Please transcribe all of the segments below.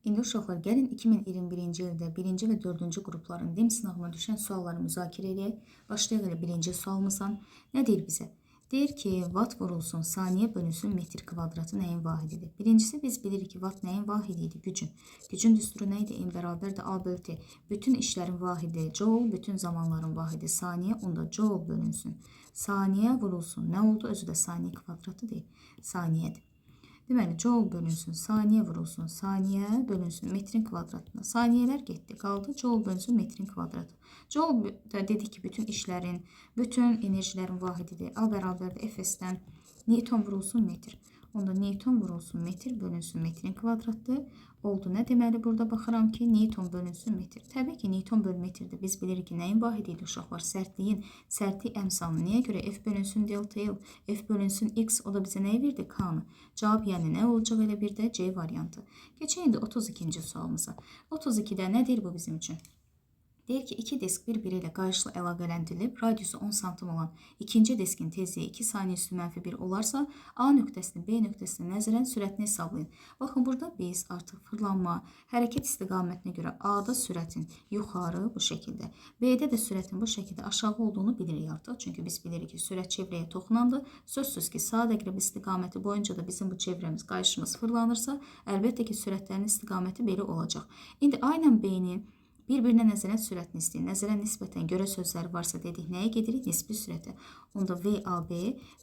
İndi uşaqlar, gəlin 2021-ci ildə 1-ci və 4-cü qrupların DİM sınavına düşən sualları müzakirə eləyək. Başlayaq elə birinci sualımızdan. Nə deyir bizə? Deyir ki, watt vurulsun, saniyə bölünsün metr kvadratı nəyin vahididir? Birincisi biz bilirik ki, watt nəyin vahidi idi? Gücün. Gücün düsturu nə idi? M bərabərdir A bölü T. Bütün işlərin vahidi joule, bütün zamanların vahidi saniyə, onda joule bölünsün. Saniyə vurulsun. Nə oldu? Özü də saniyə kvadratı deyil, saniyədir. Deməli, joule bölünsün, saniyə vurulsun, saniyə bölünsün metrin kvadratına. Saniyələr getdi, qaldı joule bölünsün metrin kvadratı. Joule da dedik ki, bütün işlərin, bütün enerjilərin vahididir. A bərabərdir Fs-dən Newton vurulsun metr. Onda Newton vurulsun metr bölünsün metrin kvadratı. Oldu nə? Deməli, burada baxıram ki, Newton bölünsün metr. Təbii ki, Newton bölü metrdir. Biz bilirik ki, nəyin vahidi idi uşaqlar? Sərtliyin, sərtlik əmsalını. Niyə görə? F bölünsün delta L, F bölünsün X, o da bizə nəyi verdi? K-nı. Cavab yəni nə olacaq elə bir də? C variantı. Keçək indi 32-ci sualımıza. 32-də nə deyir bu bizim üçün? Deyir ki, iki disk bir-biri ilə qayışla əlaqələndirilib, radiusu 10 santim olan ikinci diskin tezliyi 2 saniyə üstü mənfi 1 olarsa, A nöqtəsini B nöqtəsinə nəzərən sürətini hesablayın. Baxın, burada biz artıq fırlanma, hərəkət istiqamətinə görə A-da sürətin yuxarı bu şəkildə, B-də də sürətin bu şəkildə aşağı olduğunu bilirik artıq. Çünki biz bilirik ki, sürət çevrəyə toxunandır. Sözsüz ki, saat əqrəb istiqaməti boyunca da bizim bu çevrəmiz, qayışımız fırlanırsa, əlbəttə ki, sürətlərin istiqaməti belə olacaq. İndi A ilə B-nin bir-birinə nəzərən sürətini istəyir. Nəzərən, nisbətən, görə sözləri varsa dedik, nəyə gedirik? Nisbi sürətə. Onda VAB,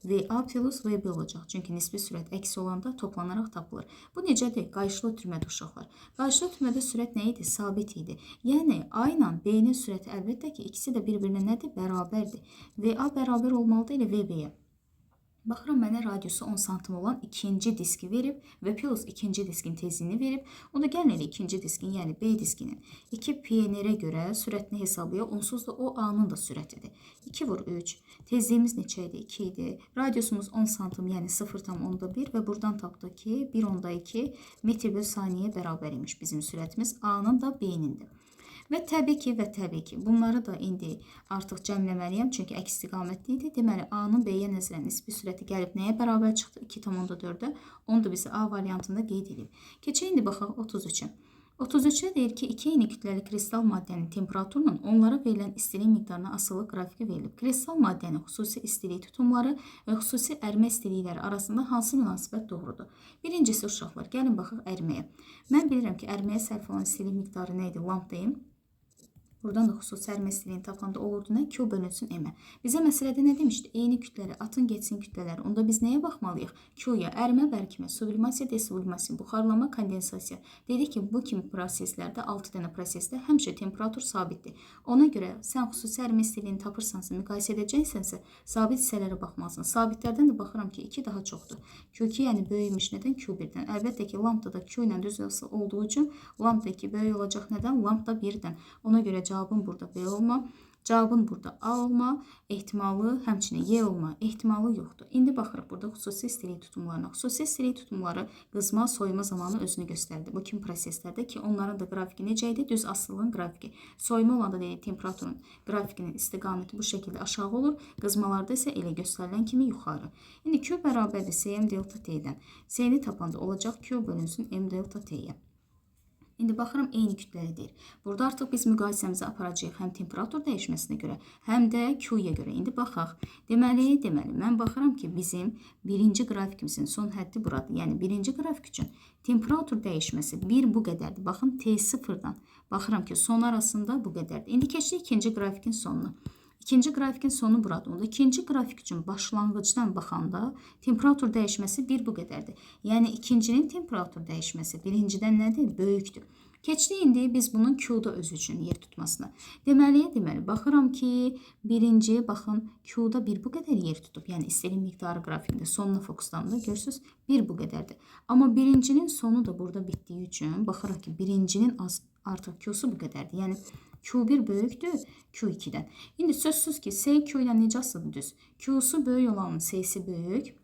VA plus VB olacaq. Çünki nisbi sürət əksi olanda toplanaraq tapılır. Bu necədir? Qayışlı ötürmədə uşaqlar. Qayışlı ötürmədə sürət nə idi? Sabit idi. Yəni A ilə B-nin sürəti əlbəttə ki, ikisi də bir-birinə nədir? Bərabərdir. VA bərabər olmalıdır elə VB-yə. Baxıram, mənə radiusu 10 santim olan ikinci diski verib və plus ikinci diskin tezliyini verib. Onda gəlin elə ikinci diskin, yəni B diskinin 2 PNR-ə görə sürətini hesablayaq. Onsuz da o A-nın da sürətidir. 2 vur 3. Tezliyimiz neçə idi? 2 idi. Radiusumuz 10 santim, yəni 0,1 və buradan tapdıq ki, 1,2 metr bölü saniyə bərabər imiş bizim sürətimiz A-nın da B-nin də. Və təbii ki, bunları da indi artıq cəmləməliyəm, çünki əks istiqamətli idi. Deməli, A-nın B-yə nəzərən nisbi sürəti gəlib nəyə bərabər çıxdı? 2,4-ə. Onu da bizə A variantında qeyd edib. Keçək indi baxaq 33-ə. 33-ə deyir ki, iki eyni kütləli kristal maddənin temperaturla onlara verilən istilik miqdarına asılı qrafiki verilib. Kristal maddənin xüsusi istilik tutumları və xüsusi ərimə istilikləri arasında hansı münasibət doğrudur? Birincisi uşaqlar, gəlin baxaq əriməyə. Mən bilirəm ki, əriməyə sərf olunan istilik miqdarı nə idi? Lambda M. Buradan da xüsusi ərimə istiliyini tapanda olurdu nə? Q bölünsün M-ə. Bizə məsələdə nə demişdi? Eyni kütləli, atın getsin kütlələri. Onda biz nəyə baxmalıyıq? Q-ya, ərimə, bərkimə, sublimasiya, desublimasiya, buxarlama, kondensasiya. Dedik ki, bu kimi proseslərdə, 6 dənə prosesdə həmişə temperatur sabitdir. Ona görə sən xüsusi ərimə istiliyini tapırsansa, müqayisə edəcəksənsə, sabit hissələrə baxmalısan. Sabitlərdən də baxıram ki, 2 daha çoxdur. Q2 yəni böyükmüş nədən? Q1-dən. Əlbəttə ki, lambda da Q ilə düz olduğu üçün lambda 2 böyük olacaq nədən? Lambda 1-dən. Ona görə cavabın burada B olma, cavabın burada A olma ehtimalı, həmçinin Y olma ehtimalı yoxdur. İndi baxırıq burada xüsusi istilik tutumlarına. Xüsusi istilik tutumları qızma, soyuma zamanı özünü göstərdi. Bu kimi proseslərdə ki, onların da qrafiki necə idi? Düz asılılığın qrafiki. Soyuma olanda dedik, temperaturun qrafikinin istiqaməti bu şəkildə aşağı olur. Qızmalarda isə elə göstərilən kimi yuxarı. İndi Q bərabərdir Cm delta T-dən. C-ni tapanda olacaq Q bölünsün M delta T-yə. İndi baxıram, eyni kütləli deyir. Burada artıq biz müqayisəmizi aparacağıq həm temperatur dəyişməsinə görə, həm də Q-ya görə. İndi baxaq. Deməli, mən baxıram ki, bizim birinci qrafikimizin son həddi buradır. Yəni birinci qrafik üçün temperatur dəyişməsi bir bu qədərdir. Baxın, T0-dan baxıram ki, son arasında bu qədərdir. İndi keçdik ikinci qrafikin sonuna. İkinci qrafikin sonu buradır. Onda ikinci qrafik üçün başlanğıcdan baxanda temperatur dəyişməsi bir bu qədərdir. Yəni ikincinin temperatur dəyişməsi birincidən nədir? Böyükdür. Keçdik indi biz bunun Q-da özü üçün yer tutmasına. Deməli, baxıram ki, birinci, baxın, Q-da bir bu qədər yer tutub. Yəni istilik miqdarı qrafikində sonuna fokuslandı. Görürsüz, bir bu qədərdir. Amma birincinin sonu da burada bitdiyi üçün baxırıq ki, birincinin az artıq Q-su bu qədərdir. Yəni Q1 böyükdür Q2-dən. İndi sözsüz ki, C Q ilə necə asılıdır düz? Q-su böyük olanın C-si böyük.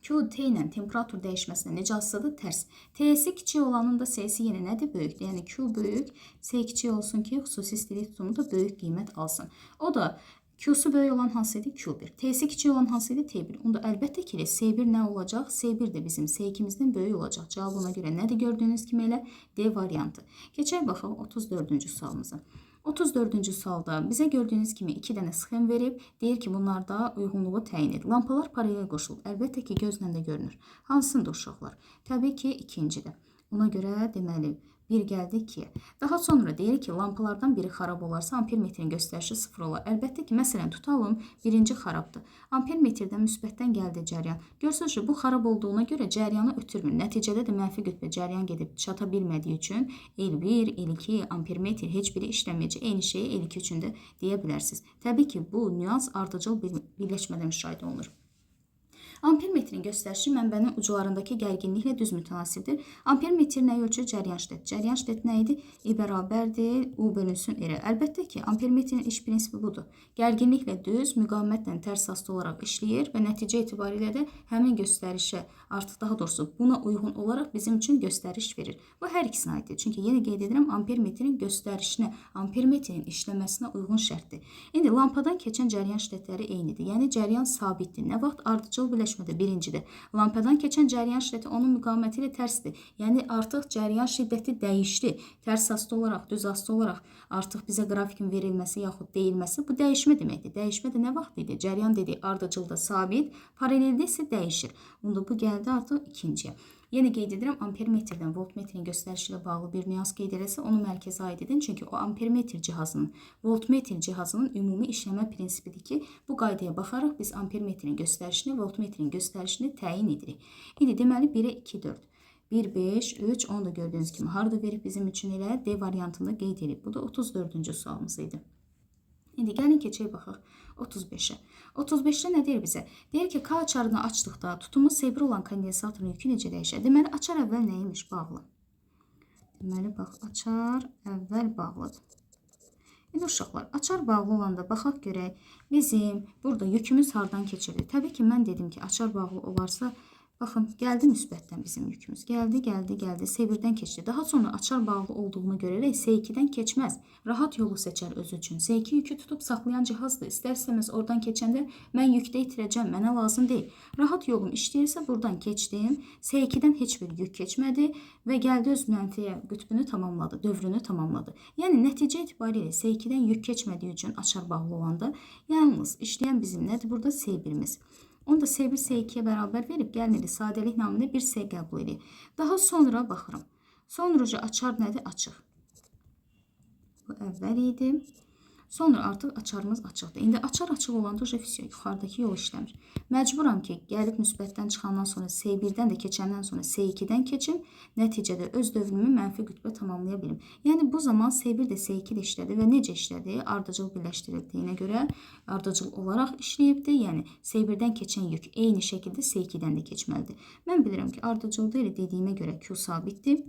Q T ilə temperatur dəyişməsinə necə asılıdır? Tərs. T-si kiçik olanın da C-si yenə nədir? Böyükdür. Yəni Q böyük, C kiçik olsun ki, xüsusi istilik tutumu da böyük qiymət alsın. O da Q-su böyük olan hansı idi? Q1. T-si kiçik olan hansı idi? T1. Onda əlbəttə ki, S1 nə olacaq? S1 də bizim S2-mizdən böyük olacaq. Cavab ona görə nədir? Gördüyünüz kimi elə D variantı. Keçək baxaq 34-cü sualımıza. 34-cü sualda bizə gördüyünüz kimi 2 dənə sxem verib. Deyir ki, bunlarda uyğunluğu təyin et. Lampalar paralel qoşulub. Əlbəttə ki, gözlə də görünür. Hansında uşaqlar? Təbii ki, ikincidə. Ona görə deməli 1 gəldi 2-yə. Daha sonra deyir ki, lampalardan biri xarab olarsa ampermetrin göstərişi 0 olar. Əlbəttə ki, məsələn tutalım, birinci xarabdır. Ampermetrdən müsbətdən gəldi cəryan. Görürsünüz ki, bu xarab olduğuna görə cəryanı ötürmür. Nəticədə də mənfi qütbə cəryan gedib çata bilmədiyi üçün L1, L2, ampermetr heç biri işləməyəcək. Eyni şeyi L2 üçün də deyə bilərsiniz. Təbii ki, bu nüans ardıcıl birləşmədə müşahidə olunur. Ampermetrin göstərişi mənbənin uclarındakı gərginliklə düz mütənasibdir. Ampermetr nəyi ölçür? Cəryan şiddəti. Cəryan şiddəti nə idi? I bərabərdir U bölünsün R. Əlbəttə ki, ampermetrin iş prinsipi budur. Gərginliklə düz, müqavimətlə tərs asılı olaraq işləyir və nəticə itibarilə də həmin göstərişə, artıq daha doğrusu buna uyğun olaraq bizim üçün göstəriş verir. Bu hər ikisinə aiddir. Çünki yenə qeyd edirəm, ampermetrin göstərişinə, ampermetrin işləməsinə uyğun şərtdir. İndi lampadan keçən cəryan şiddətləri eynidir. Yəni cəryan sabitdir. Nə vaxt ardıcıl birləşmədə birincidə lampadan keçən cəryan şiddəti onun müqaviməti ilə tərsdir. Yəni artıq cəryan şiddəti dəyişdi. Tərs asılı olaraq, düz asılı olaraq artıq bizə qrafikin verilməsi yaxud deyilməsi bu dəyişmə deməkdir. Dəyişmə də nə vaxt idi? Cəryan dedik ardıcılda sabit, paraleldə isə dəyişir. Onda bu gəldi artıq ikinciyə. Yenə qeyd edirəm, ampermetrdən voltmetrin göstərişi ilə bağlı bir nüans qeyd eləsə, onu mərkəzə aid edin. Çünki o ampermetr cihazının, voltmetr cihazının ümumi işləmə prinsipidir ki, bu qaydaya baxaraq biz ampermetrin göstərişini, voltmetrin göstərişini təyin edirik. İndi deməli 1-ə 2, 4. 1, 5, 3, onu da gördüyünüz kimi harada verib bizim üçün elə D variantında qeyd edib. Bu da 34-cü sualımız idi. İndi gəlin keçək baxaq 35-ə. 35-də nə deyir bizə? Deyir ki, K açarını açdıqda tutumu S1 olan kondensatorun yükü necə dəyişər? Deməli, açar əvvəl nə imiş? Bağlı. Deməli, bax, açar əvvəl bağlıdır. İndi uşaqlar, açar bağlı olanda baxaq görək, bizim burada yükümüz hardan keçirdi? Təbii ki, mən dedim ki, açar bağlı olarsa, baxın, gəldi müsbətdən bizim yükümüz. Gəldi, gəldi, gəldi. S1-dən keçdi. Daha sonra açar bağlı olduğunu görərək S2-dən keçməz. Rahat yolu seçər özü üçün. S2 yükü tutub saxlayan cihazdır. İstər-istəməz oradan keçəndə mən yükdə itirəcəm, mənə lazım deyil. Rahat yolum işləyirsə buradan keçdim. S2-dən heç bir yük keçmədi və gəldi öz mənfiyə qütbünü tamamladı, dövrünü tamamladı. Yəni nəticə itibarilə S2-dən yük keçmədiyi üçün açar bağlı olanda yalnız işləyən bizim nədir? Burada S1-imiz. Onu da S1 S2-yə bərabər verib gəlin indi sadəlik naminə bir S qəbul edək. Daha sonra baxıram. Sonra açar nədir? Açıq. Bu əvvəl idi. Sonra artıq açarımız açıqdır. İndi açar açıq olanda yuxarıdakı yol işləmir. Məcburam ki, gəlib müsbətdən çıxandan sonra S1-dən də keçəndən sonra S2-dən keçim. Nəticədə öz dövrümü mənfi qütbə tamamlaya bilim. Yəni bu zaman S1 də S2 də işlədi və necə işlədi? Ardıcıl birləşdirildiyinə görə ardıcıl olaraq işləyibdir. Yəni S1-dən keçən yük eyni şəkildə S2-dən də keçməlidir. Mən bilirəm ki, ardıcılda elə dediyimə görə Q sabitdir.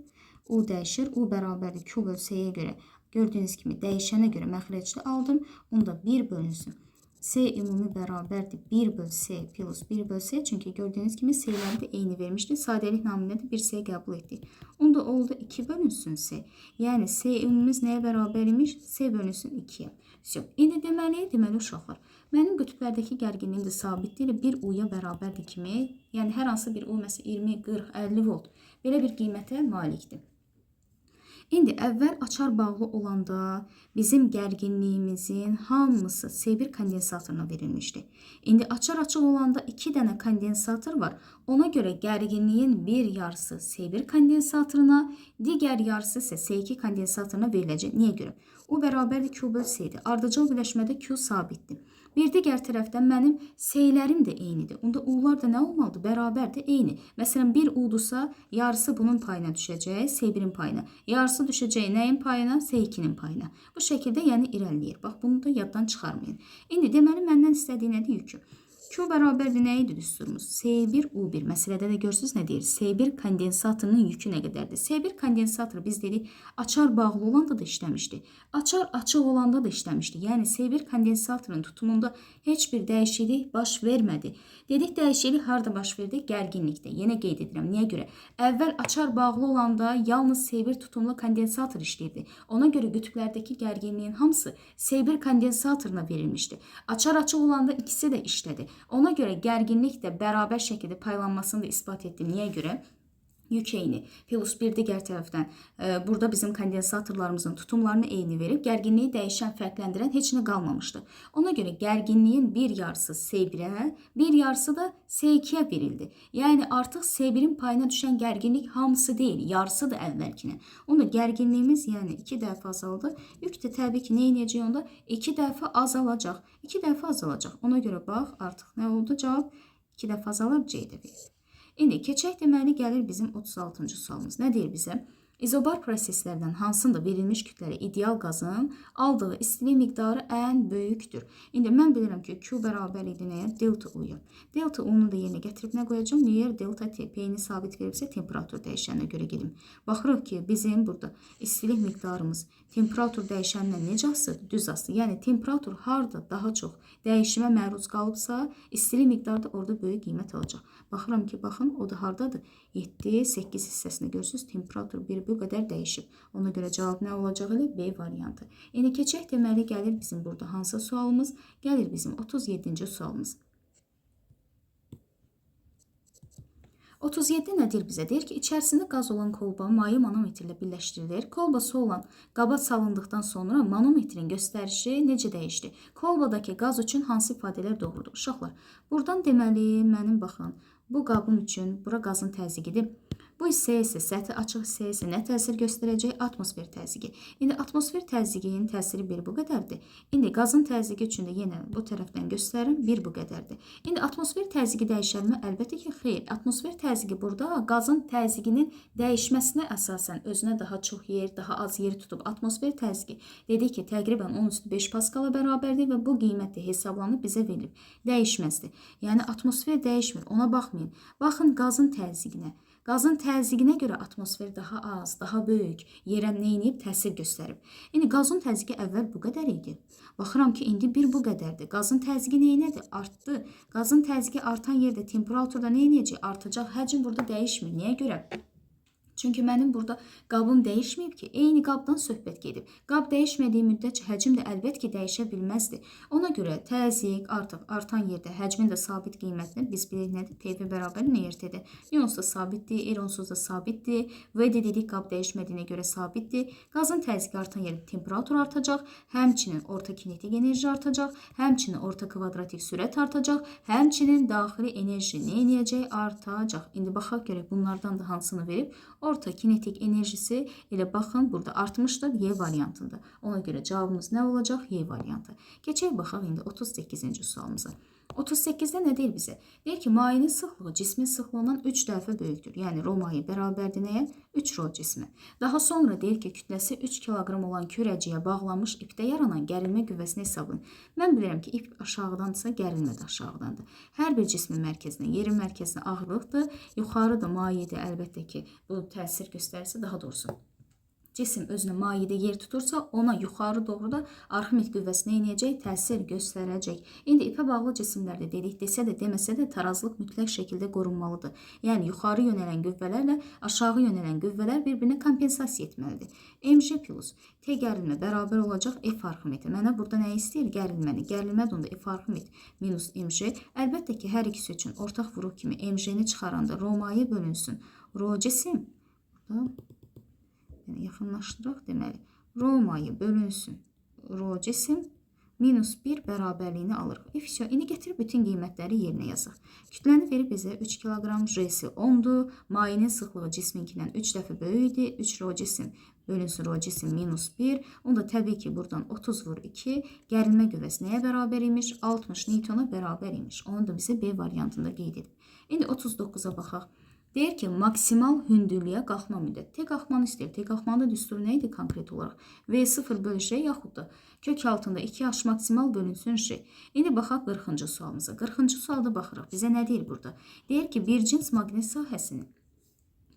U dəyişir. U bərabərdir Q bölü S-yə görə. Gördüyünüz kimi dəyişənə görə məxrəcli aldım. Onda 1 bölünsün. S ümumi bərabərdir 1 böl S plus 1 böl S. Çünki gördüyünüz kimi S-ləri də eyni vermişdi. Sadəlik naminə də 1 S qəbul etdik. Onda oldu 2 bölünsün S. Yəni S ümumimiz nəyə bərabər imiş? S bölünsün 2-yə. İndi deməli uşaqlar, mənim qütblərdəki gərginliyim də sabitdir. 1 U-ya bərabərdir kimi, yəni hər hansı bir U, məsələn 20, 40, 50 volt belə bir qiymətə malikdir. İndi əvvəl açar bağlı olanda bizim gərginliyimizin hamısı S1 kondensatoruna verilmişdi. İndi açar açıq olanda 2 dənə kondensator var. Ona görə gərginliyin bir yarısı S1 kondensatoruna, digər yarısı isə S2 kondensatoruna veriləcək. Niyə görə? U bərabərdir Q böl S-dir. Ardıcıl birləşmədə Q sabitdir. Bir digər tərəfdən mənim S-lərim də eynidir. Onda U-lar da nə olmalıdır? Bərabərdir, eyni. Məsələn, 1 U-dursa, yarısı bunun payına düşəcək, S1-in payına. Yarısı düşəcək nəyin payına? S2-nin payına. Bu şəkildə yəni irəliləyir. Bax, bunu da yaddan çıxarmayın. İndi deməli, məndən istədiyi nədir? Yükü. Q bərabərdir nə idi düsturumuz? S1 U1. Məsələdə də görürsünüz nə deyir? S1 kondensatorunun yükü nə qədərdir? S1 kondensatoru biz dedik açar bağlı olanda da işləmişdi. Açar açıq olanda da işləmişdi. Yəni S1 kondensatorun tutumunda heç bir dəyişiklik baş vermədi. Dedik dəyişiklik harda baş verdi? Gərginlikdə. Yenə qeyd edirəm. Niyə görə? Əvvəl açar bağlı olanda yalnız S1 tutumlu kondensator işləyirdi. Ona görə qütblərdəki gərginliyin hamısı S1 kondensatoruna verilmişdi. Açar açıq olanda ikisi də işlədi. Ona görə gərginlik də bərabər şəkildə paylanmasını da isbat etdim. Niyə görə? Yük eyni. Plus bir digər tərəfdən burada bizim kondensatorlarımızın tutumlarını eyni verib, gərginliyi dəyişən, fərqləndirən heç nə qalmamışdı. Ona görə gərginliyin bir yarısı S1-ə, bir yarısı da S2-yə verildi. Yəni artıq S1-in payına düşən gərginlik hamısı deyil, yarısı da əvvəlkinin. Onda gərginliyimiz yəni 2 dəfə azaldı. Yük də təbii ki, nə edəcək onda? 2 dəfə azalacaq. 2 dəfə azalacaq. Ona görə bax, artıq nə oldu? Cavab 2 dəfə azalar, C-də verildi. İndi keçək, deməli gəlir bizim 36-cı sualımız. Nə deyir bizə? İzobar proseslərdən hansında verilmiş kütləli ideal qazın aldığı istilik miqdarı ən böyükdür? İndi mən bilirəm ki, Q bərabər idi nəyə? Delta U-ya. Delta U-nu da yerinə gətirib nə qoyacağam? Yer delta T. P-ni sabit veribsə temperatur dəyişəninə görə gedim. Baxırıq ki, bizim burada istilik miqdarımız temperatur dəyişənindən necə asılıdır? Düz asılı. Yəni temperatur harda daha çox dəyişimə məruz qalıbsa, istilik miqdarı da orada böyük qiymət alacaq. Baxıram ki, baxın, o da hardadır? 7, 8 hissəsində görürsünüz, temperatur bir bu qədər dəyişib. Ona görə cavab nə olacaq elə? B variantı. İndi keçək, deməli gəlir bizim burada hansı sualımız? Gəlir bizim 37-ci sualımız. 37 nə deyir bizə? Deyir ki, içərisində qaz olan kolba maye manometrlə birləşdirilir. Kolba su olan qaba salındıqdan sonra manometrin göstərişi necə dəyişdi? Kolbadakı qaz üçün hansı ifadələr doğrudur? Uşaqlar, buradan deməli mənim baxın, bu qabım üçün bura qazın təzyiqidir. Bu hissəyə isə səthi açıq hissəyə isə nə təsir göstərəcək? Atmosfer təzyiqi. İndi atmosfer təzyiqinin təsiri bir bu qədərdir. İndi qazın təzyiqi üçün də yenə bu tərəfdən göstərim, bir bu qədərdir. İndi atmosfer təzyiqi dəyişərmi? Əlbəttə ki, xeyr. Atmosfer təzyiqi burada qazın təzyiqinin dəyişməsinə əsasən özünə daha çox yer, daha az yer tutub. Atmosfer təzyiqi dedik ki, təqribən 10,5 paskala bərabərdir və bu qiymət də hesablanıb bizə verilib. Dəyişməzdir. Yəni atmosfer dəyişmir. Ona baxmayın. Baxın qazın təzyiqinə. Qazın təzyiqinə görə atmosfer daha az, daha böyük yerə nə edib? Təsir göstərib. İndi qazın təzyiqi əvvəl bu qədər idi. Baxıram ki, indi bir bu qədərdir. Qazın təzyiqi nə elədi? Artdı. Qazın təzyiqi artan yerdə temperaturda nə eləyəcək? Artacaq. Həcm burada dəyişmir. Niyə görə? Çünki mənim burada qabım dəyişməyib ki, eyni qabdan söhbət gedib. Qab dəyişmədiyi müddətcə həcm də əlbəttə ki, dəyişə bilməzdi. Ona görə təzyiq artıq artan yerdə həcmin də sabit qiymətini biz bilirik nədir? PV bərabər NRT-dir. N onsuz da sabitdir, R onsuz da sabitdir. V də dedik qab dəyişmədiyinə görə sabitdir. Qazın təzyiqi artan yerdə temperatur artacaq, həmçinin orta kinetik enerji artacaq, həmçinin orta kvadratik sürət artacaq, həmçinin daxili enerji nə eləyəcək? Artacaq. İndi baxaq görək bunlardan da hansını verib. Orta kinetik enerjisi elə baxın burada artmışdır Y variantında. Ona görə cavabımız nə olacaq? Y variantı. Keçək baxaq indi 38-ci sualımıza. 38-də nə deyir bizə? Deyir ki, mayenin sıxlığı cismin sıxlığından 3 dəfə böyükdür. Yəni rho maye bərabərdir nəyə? 3 rho cismə. Daha sonra deyir ki, kütləsi 3 kiloqram olan kürəciyə bağlanmış ipdə yaranan gərilmə qüvvəsini hesablayın. Mən bilirəm ki, ip aşağıdansa gərilmə də aşağıdandır. Hər bir cismin mərkəzinə, yerin mərkəzinə ağırlıqdır. Yuxarı da mayedə əlbəttə ki, bu təsir göstərirsə daha doğrusu. Cisim özünə mayedə yer tutursa, ona yuxarı doğru da Arximed qüvvəsi nə eləyəcək? Təsir göstərəcək. İndi ipə bağlı cisimlərdə dedik, desə də deməsə də tarazlıq mütləq şəkildə qorunmalıdır. Yəni yuxarı yönələn qüvvələrlə aşağı yönələn qüvvələr bir-birinə kompensasiya etməlidir. MJ plus T gərilmə bərabər olacaq F Arximedə. Mənə burada nə istəyir? Gərilməni. Gərilmə də onda F Arximed minus MJ. Əlbəttə ki, hər ikisi üçün ortaq vuruq kimi MJ-ni çıxaranda rho maye bölünsün. Rho cisim burada yəni yaxınlaşdıraq deməli. Rho maye bölünsün. Rho cisim minus 1 bərabərliyini alırıq. E, vəsə, indi gətirib bütün qiymətləri yerinə yazaq. Kütləni verib bizə 3 kiloqram, J-si 10-dur. Mayenin sıxlığı cisminkindən 3 dəfə böyükdür. 3 rho cisim bölünsün rho cisim minus 1. Onda təbii ki, buradan 30 vur 2. Gərilmə qüvvəsi nəyə bərabər imiş? 60 Newtona bərabər imiş. Onu da bizə B variantında qeyd edib. İndi 39-a baxaq. Deyir ki, maksimal hündürlüyə qalxma müddəti. T qalxmanı istəyir. T qalxmanın düsturu nə idi konkret olaraq? V0 bölü J yaxud da kök altında 2H maksimal bölünsün J. İndi baxaq 40-cı sualımıza. 40-cı sualda baxırıq. Bizə nə deyir burada? Deyir ki, bir cins maqnit sahəsinin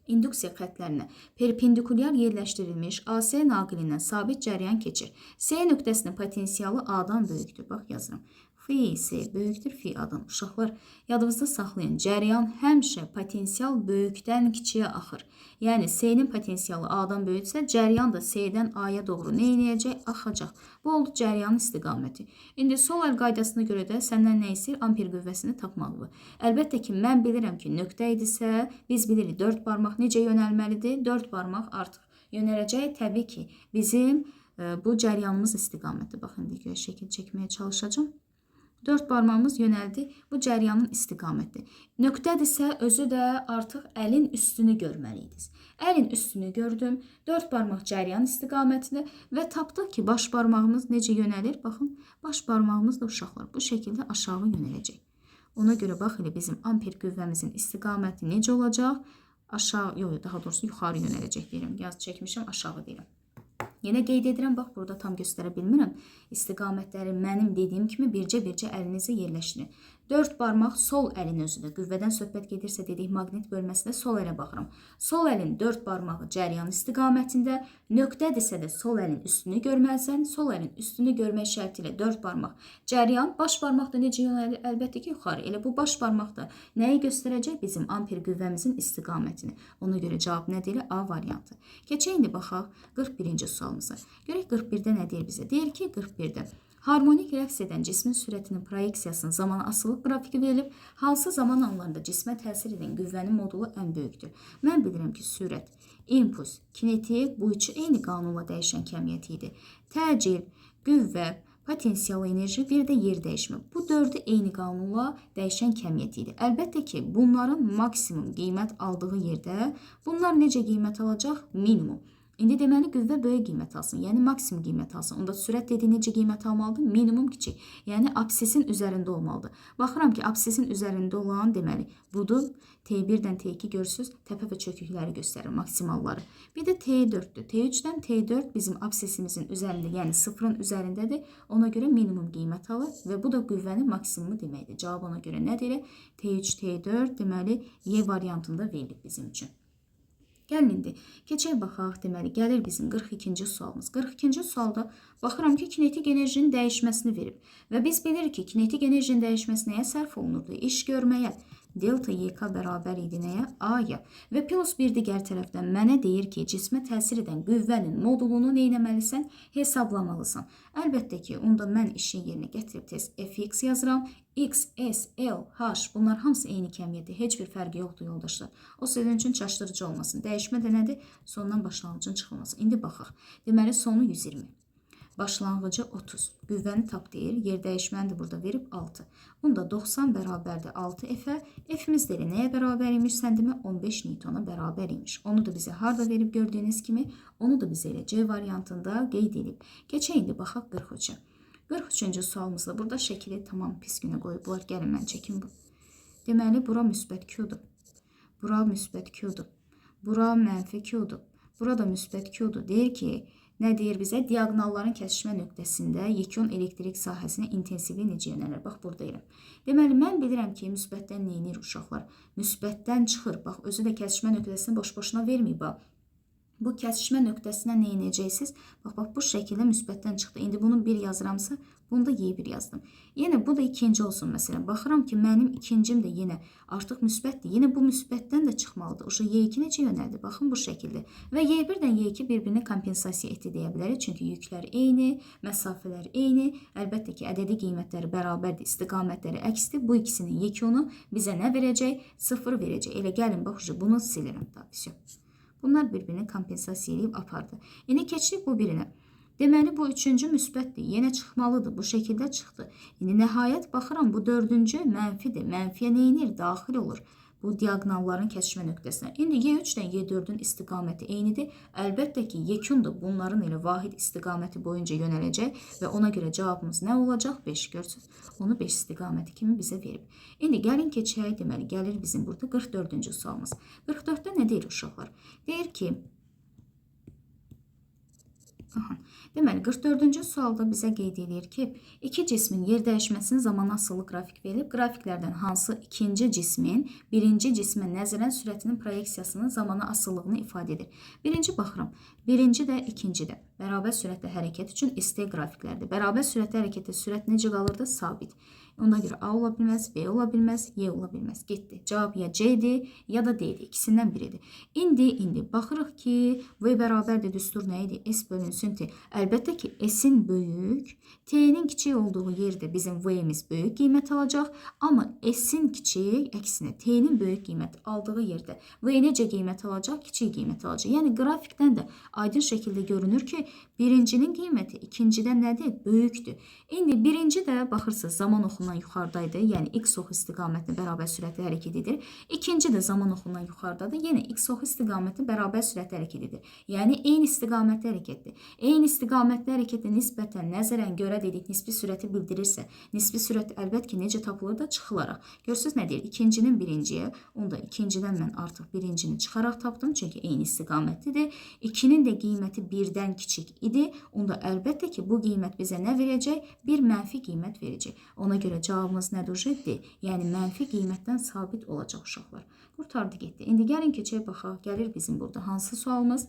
induksiya xətlərinə perpendikulyar yerləşdirilmiş AS naqilindən sabit cəryan keçir. S nöqtəsinin potensialı A-dan böyükdür. Bax, yazıram. Fi S böyükdür fi A-dan. Uşaqlar, yadınızda saxlayın. Cəryan həmişə potensial böyükdən kiçiyə axır. Yəni S-nin potensialı A-dan böyüksə, cəryan da S-dən A-ya doğru nə eləyəcək? Axacaq. Bu oldu cəryanın istiqaməti. İndi sol əl qaydasına görə də səndən nə istəyir? Amper qüvvəsini tapmalıdır. Əlbəttə ki, mən bilirəm ki, nöqtə idisə, biz bilirik 4 barmaq necə yönəlməlidir? 4 barmaq artıq yönələcək. Təbii ki, bizim bu cəryanımız istiqaməti. Baxın, indi görə şəkil çəkməyə çalışacağam. 4 barmağımız yönəldi bu cəryanın istiqaməti. Nöqtədirsə özü də artıq əlin üstünü görməliydiniz. Əlin üstünü gördüm. 4 barmaq cəryan istiqamətində və tapdıq ki, baş barmağımız necə yönəlir? Baxın, baş barmağımız da uşaqlar bu şəkildə aşağı yönələcək. Ona görə bax elə bizim amper qüvvəmizin istiqaməti necə olacaq? Aşağı, yox, daha doğrusu yuxarı yönələcək deyirəm. Yaz çəkmişəm, aşağı deyirəm. Yenə qeyd edirəm, bax burada tam göstərə bilmirəm. İstiqamətləri mənim dediyim kimi bircə-bircə əlinizi yerləşdirin. 4 barmaq sol əlin özündə. Qüvvədən söhbət gedirsə dedik maqnit bölməsində sol ələ baxıram. Sol əlin 4 barmağı cəryan istiqamətində, nöqtədirsə də sol əlin üstünü görməlisən. Sol əlin üstünü görmək şərti ilə 4 barmaq cəryan, baş barmaq da necə yönəlir? Əlbəttə ki, yuxarı. Elə bu baş barmaq da nəyi göstərəcək? Bizim amper qüvvəmizin istiqamətini. Ona görə cavab nədir? A variantı. Keçək indi baxaq 41-ci sualımıza. Görək 41-də nə deyir bizə? Deyir ki, 41-də harmonik rəqs edən cismin sürətinin proyeksiyasının zamana asılıq qrafiki verilib. Hansı zaman anlarında cismə təsir edən qüvvənin modulu ən böyükdür? Mən bilirəm ki, sürət, impuls, kinetik bu üçü eyni qanunla dəyişən kəmiyyət idi. Təcil, qüvvə, potensial enerji, bir də yer dəyişimi. Bu dördü eyni qanunla dəyişən kəmiyyət idi. Əlbəttə ki, bunların maksimum qiymət aldığı yerdə bunlar necə qiymət alacaq? Minimum. İndi deməli qüvvə böyük qiymət alsın, yəni maksimum qiymət alsın. Onda sürət dediyi necə qiymət almalıdır? Minimum kiçik. Yəni absisin üzərində olmalıdır. Baxıram ki, absisin üzərində olan deməli budur. T1-dən T2 görürsüz, təpə və çökükləri göstərir, maksimalları. Bir də T4-dür. T3-dən T4 bizim absisimizin üzərində, yəni sıfırın üzərindədir. Ona görə minimum qiymət alır və bu da qüvvənin maksimumu deməkdir. Cavab ona görə nədir? T3, T4 deməli Y variantında verilib bizim üçün. Gəlin indi keçək baxaq, deməli gəlir bizim 42-ci sualımız. 42-ci sualda baxıram ki, kinetik enerjinin dəyişməsini verib. Və biz bilirik ki, kinetik enerjinin dəyişməsi nəyə sərf olunurdu? İş görməyə. Delta YK bərabər idi nəyə? A-ya. Və plus bir digər tərəfdən mənə deyir ki, cismə təsir edən qüvvənin modulunu nə etməlisən? Hesablamalısan. Əlbəttə ki, onda mən işin yerinə gətirib tez Fx yazıram. X, S, L, H bunlar hamısı eyni kəmiyyətdir. Heç bir fərqi yoxdur yoldaşlar. O sizin üçün çaşdırıcı olmasın. Dəyişmə də nədir? Sondan başlanğıcın çıxılması. İndi baxaq. Deməli sonu 120. Başlanğıcı 30. Qüvvəni tap deyir. Yer dəyişməni də burada verib 6. Bunda 90 bərabərdir 6 F-ə. F-imiz də elə nəyə bərabər imiş? Sən demə 15 Newtona bərabər imiş. Onu da bizə harda verib gördüyünüz kimi, onu da bizə elə C variantında qeyd edib. Keçək indi baxaq 43-ə. 43-cü sualımızda burada şəkili tamam pis günə qoyublar. Gəlin mən çəkim bu. Deməli bura müsbət Q-dur. Bura müsbət Q-dur. Bura mənfi Q-dur. Bura da müsbət Q-dur. Deyir ki, nə deyir bizə? Diaqonalların kəsişmə nöqtəsində yekun elektrik sahəsinin intensivliyi necə yönəlir? Bax, burada elə. Deməli, mən bilirəm ki, müsbətdən nə edir uşaqlar? Müsbətdən çıxır. Bax, özü də kəsişmə nöqtəsini boş-boşuna verməyib. Bax. Bu kəsişmə nöqtəsinə nə edəcəksiniz? Bax, bax, bu şəkildə müsbətdən çıxdı. İndi bunu 1 yazıramsa, bunu da Y1 yazdım. Yenə bu da ikinci olsun məsələn. Baxıram ki, mənim ikincim də yenə artıq müsbətdir. Yenə bu müsbətdən də çıxmalıdır. Uşaq Y2 necə yönəldi? Baxın bu şəkildə. Və Y1-dən Y2 bir-birini kompensasiya etdi deyə bilərik. Çünki yüklər eyni, məsafələr eyni. Əlbəttə ki, ədədi qiymətləri bərabərdir, istiqamətləri əksdir. Bu ikisinin yekunu bizə nə verəcək? 0 verəcək. Elə gəlin bax, bunu silirəm. Tabii. Bunlar bir-birini kompensasiya edib apardı. İndi keçdik bu birinə. Deməli, bu üçüncü müsbətdir. Yenə çıxmalıdır. Bu şəkildə çıxdı. İndi nəhayət baxıram, bu dördüncü mənfidir. Mənfiyə nə edir? Daxil olur. Bu diaqonalların kəsişmə nöqtəsinə. İndi Y3 ilə Y4-ün istiqaməti eynidir. Əlbəttə ki, yekun da bunların elə vahid istiqaməti boyunca yönələcək və ona görə cavabımız nə olacaq? 5 görsün. Onu 5 istiqaməti kimi bizə verib. İndi gəlin keçək, deməli, gəlir bizim burada 44-cü sualımız. 44-də nə deyir uşaqlar? Deyir ki, aha. Deməli, 44-cü sualda bizə qeyd edir ki, iki cismin yer dəyişməsinin zamana asılı qrafik verilib. Qrafiklərdən hansı ikinci cismin birinci cismə nəzərən sürətinin proyeksiyasının zamana asılılığını ifadə edir. Birinci baxıram. Birinci də, ikinci də bərabər sürətli hərəkət üçün ST qrafiklərdir. Bərabər sürətli hərəkətdə sürət necə qalırdı? Sabit. Ona görə A ola bilməz, B ola bilməz, Y ola bilməz. Getdi. Cavab ya C-dir, ya da D-dir. İkisindən biridir. İndi baxırıq ki, V bərabərdir düstur nə idi? S bölünsün T. Əlbəttə ki, S-in böyük, T-nin kiçik olduğu yerdə bizim V-miz böyük qiymət alacaq. Amma S-in kiçik, əksinə T-nin böyük qiymət aldığı yerdə V necə qiymət alacaq? Kiçik qiymət alacaq. Yəni qrafikdən də aydın şəkildə görünür ki, birincinin qiyməti ikincidən nədir? Böyükdür. İndi birinci də baxırsınız zaman oxundan yuxarıdaydı. Yəni x oxu istiqamətində bərabər sürətli hərəkət edir. İkinci də zaman oxundan yuxarıdadır. Yenə x oxu istiqamətində bərabər sürətli hərəkət edir. Yəni eyni istiqamətli hərəkətdir. Eyni istiqamətli hərəkətə nisbətən nəzərən görə dedik nisbi sürəti bildirirsə, nisbi sürət əlbəttə ki necə tapılır da çıxılaraq. Görürsüz nə deyir? İkincinin birinciyə, onda ikincidən mən artıq birincini çıxaraq tapdım. Çünki eyni istiqamətlidir. 2-nin də qiyməti 1-dən kiçik idi. Onda əlbəttə ki bu qiymət bizə nə verəcək? Bir mənfi qiymət verəcək. Ona görə cavabımız nədir? D. Yəni mənfi qiymətdən sabit olacaq uşaqlar. Qurtardı getdi. İndi gəlin keçək baxaq. Gəlir bizim burada hansı sualımız?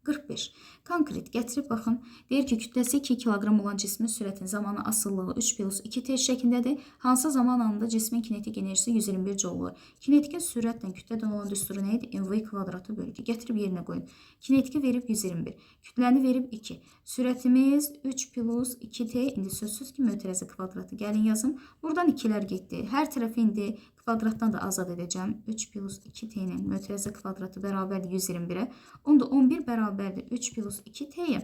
45. Konkret gətirib baxın. Deyir ki, kütləsi 2 kiloqram olan cismin sürətin zamana asılılığı 3 plus 2t şəklindədir. Hansı zaman anında cismin kinetik enerjisi 121 joule olur? Kinetikin sürətlə kütlədən olan düsturu nə idi? mv kvadratı bölü 2. Gətirib yerinə qoyun. Kinetiki verib 121. Kütləni verib 2. Sürətimiz 3 plus 2t. İndi sözsüz ki, mötərizə kvadratı. Gəlin yazım. Buradan 2-lər getdi. Hər tərəfi indi kvadratdan da azad edəcəm. 3 plus 2t-nin mötərizə kvadratı bərabərdir 121-ə. Onda 11 bərabərdir 3 plus 2t-yə.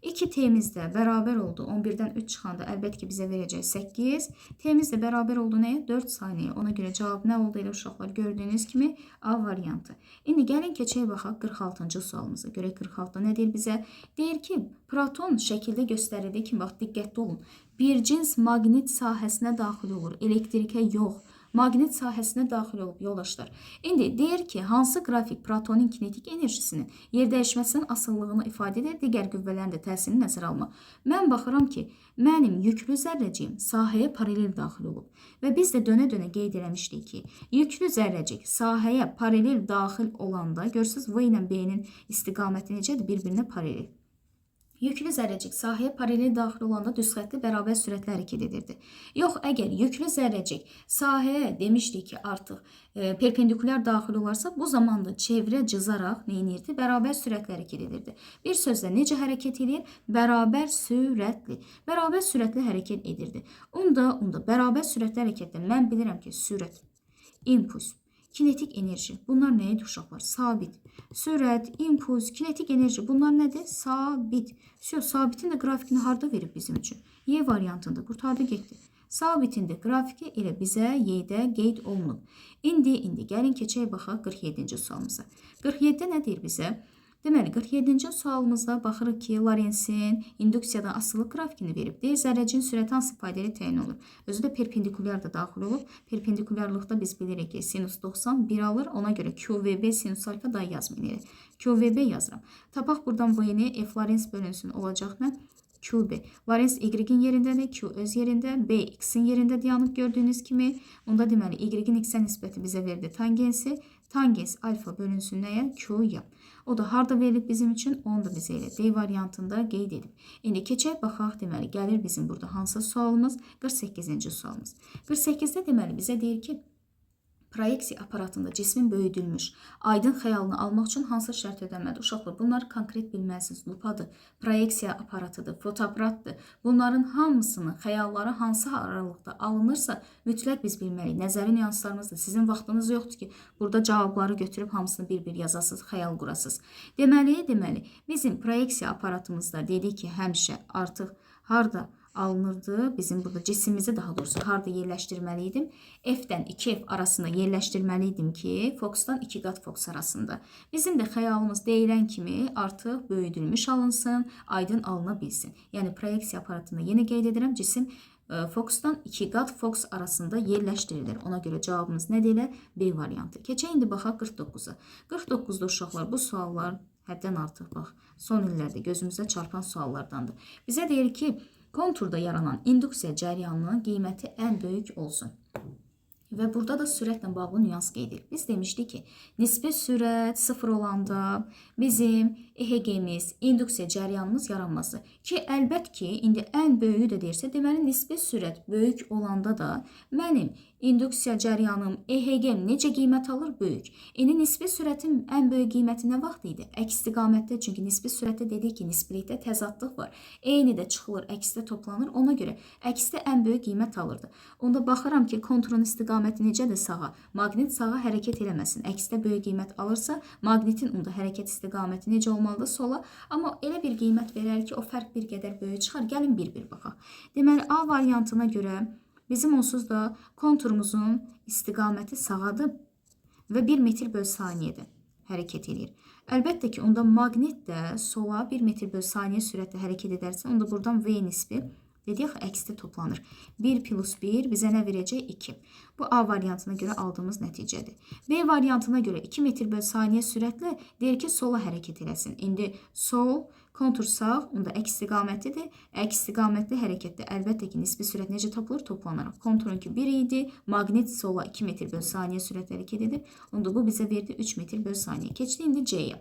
2t'miz də bərabər oldu. 11-dən 3 çıxanda əlbəttə ki bizə verəcək 8. T'miz də bərabər oldu nəyə? 4 saniyə. Ona görə cavab nə oldu elə uşaqlar? Gördüyünüz kimi A variantı. İndi gəlin keçək baxaq 46-cı sualımıza. Görək 46-da nə deyir bizə? Deyir ki, proton şəkildə göstərildiyi kimi, bax diqqətli olun. Bir cins maqnit sahəsinə daxil olur, elektrikə yox. Maqnit sahəsinə daxil olub yoldaşlar. İndi deyir ki, hansı qrafik protonun kinetik enerjisinin yer dəyişməsinin asılılığını ifadə edir, digər qüvvələrin də təsirini nəzərə alma. Mən baxıram ki, mənim yüklü zərrəciyim sahəyə paralel daxil olub. Və biz də dönə-dönə qeyd eləmişdik ki, yüklü zərrəcik sahəyə paralel daxil olanda, görürsüz V ilə B-nin istiqaməti necədir? Bir-birinə paralel. Yüklü zərrəcik sahəyə paralel daxil olanda düz xəttli bərabər sürətlə hərəkət edirdi. Yox, əgər yüklü zərrəcik sahəyə demişdik ki, artıq perpendikulyar daxil olarsa, bu zamanda çevrə cızaraq nə edirdi? Bərabər sürətlə hərəkət edirdi. Bir sözlə necə hərəkət edir? Bərabər sürətli. Bərabər sürətli hərəkət edirdi. Onda bərabər sürətli hərəkətdə mən bilirəm ki, sürət, impuls, kinetik enerji. Bunlar nə idi uşaqlar? Sabit. Sürət, impuls, kinetik enerji. Bunlar nədir? Sabit. Sabitin də qrafikini harda verib bizim üçün? Y variantında qurtardı getdi. Sabitin də qrafiki elə bizə Y-də qeyd olunub. İndi gəlin keçək baxaq 47-ci sualımıza. 47-də nə deyir bizə? Deməli, 47-ci sualımızda baxırıq ki, Lorentzin induksiyadan asılı qrafikini verib. Deyir, zərrəciyin sürəti hansı fayda ilə təyin olunur? Özü də perpendikulyar da daxil olub. Perpendikulyarlıqda biz bilirik ki, sinus 90 1 alır. Ona görə QVB sinus alfa da yazmayın. QVB yazıram. Tapaq buradan V-ni F Lorentz bölünsün olacaq nə? QB. Lorentz Y-in yerindədir, Q öz yerində, B X-in yerində dayanıb gördüyünüz kimi. Onda deməli Y-in X-ə nisbəti bizə verdi tangensi. Tangens alfa bölünsün nəyə? Q-ya. O da harda verilib bizim üçün? Onu da bizə elə D variantında qeyd edib. İndi keçək baxaq, deməli gəlir bizim burada hansı sualımız? 48-ci sualımız. 48-də deməli bizə deyir ki, proyeksiya aparatında cismin böyüdülmüş aydın xəyalını almaq üçün hansı şərt ödənməlidir? Uşaqlar, bunları konkret bilməlisiniz. Lupadır, proyeksiya aparatıdır, fotoaparatdır. Bunların hamısını, xəyalları hansı aralıqda alınırsa mütləq biz bilməliyik. Nəzəri nüanslarımızdır. Sizin vaxtınız yoxdur ki, burada cavabları götürüb hamısını bir-bir yazasınız, xəyal qurasınız. Deməli, bizim proyeksiya aparatımızda dedik ki, həmişə artıq harda alınırdı. Bizim burada cisimimizi daha doğrusu harda yerləşdirməli idim? F-dən 2F arasında yerləşdirməli idim ki, fokusdan 2 qat fokus arasında. Bizim də xəyalımız deyilən kimi artıq böyüdülmüş alınsın, aydın alına bilsin. Yəni proyeksiya aparatını yenə qeyd edirəm, cisim fokusdan 2 qat fokus arasında yerləşdirilir. Ona görə cavabımız nədir elə? B variantı. Keçək indi baxaq 49-a. 49-da uşaqlar bu suallar həddən artıq bax son illərdə gözümüzə çarpan suallardandır. Bizə deyir ki, konturda yaranan induksiya cəryanının qiyməti ən böyük olsun. Və burada da sürətlə bağlı nüans qeyd edilir. Biz demişdik ki, nisbi sürət 0 olanda bizim EHG-miz, induksiya cəryanımız yaranması. Ki, əlbət ki, indi ən böyüyü də deyirsə, deməli nisbi sürət böyük olanda da mənim induksiya cəryanım, EHG-m necə qiymət alır? Böyük. İndi nisbi sürətin ən böyük qiyməti nə vaxt idi? Əks istiqamətdə, çünki nisbi sürətdə dedik ki, nisbilikdə təzadlıq var. Eyni də çıxılır, əksdə toplanır. Ona görə əksdə ən böyük qiymət alırdı. Onda baxıram ki, konturun istiqaməti necədir sağa? Maqnit sağa hərəkət eləməsin. Əksdə böyük qiymət alırsa, maqnitin onda hərəkət istiqaməti necə olmalıdır? Sola. Amma elə bir qiymət verər ki, o fərq bir qədər böyük çıxar. Gəlin bir-bir baxaq. Deməli, A variantına görə bizim onsuz da konturumuzun istiqaməti sağadır və 1 metr böl saniyədə hərəkət edir. Əlbəttə ki, onda maqnit də sola 1 metr böl saniyə sürətlə hərəkət edərsə, onda buradan V nisbi dedik əksdə toplanır. 1 plus 1 bizə nə verəcək? 2. Bu A variantına görə aldığımız nəticədir. B variantına görə 2 metr böl saniyə sürətlə deyir ki, sola hərəkət eləsin. İndi sol, kontur sağ, onda əks istiqamətlidir. Əks istiqamətli hərəkətdə əlbəttə ki, nisbi sürət necə tapılır? Toplanaraq. Konturunki 1 idi, maqnit sola 2 metr böl saniyə sürətlə hərəkət edir. Onda bu bizə verdi 3 metr böl saniyə. Keçdi indi C-yə.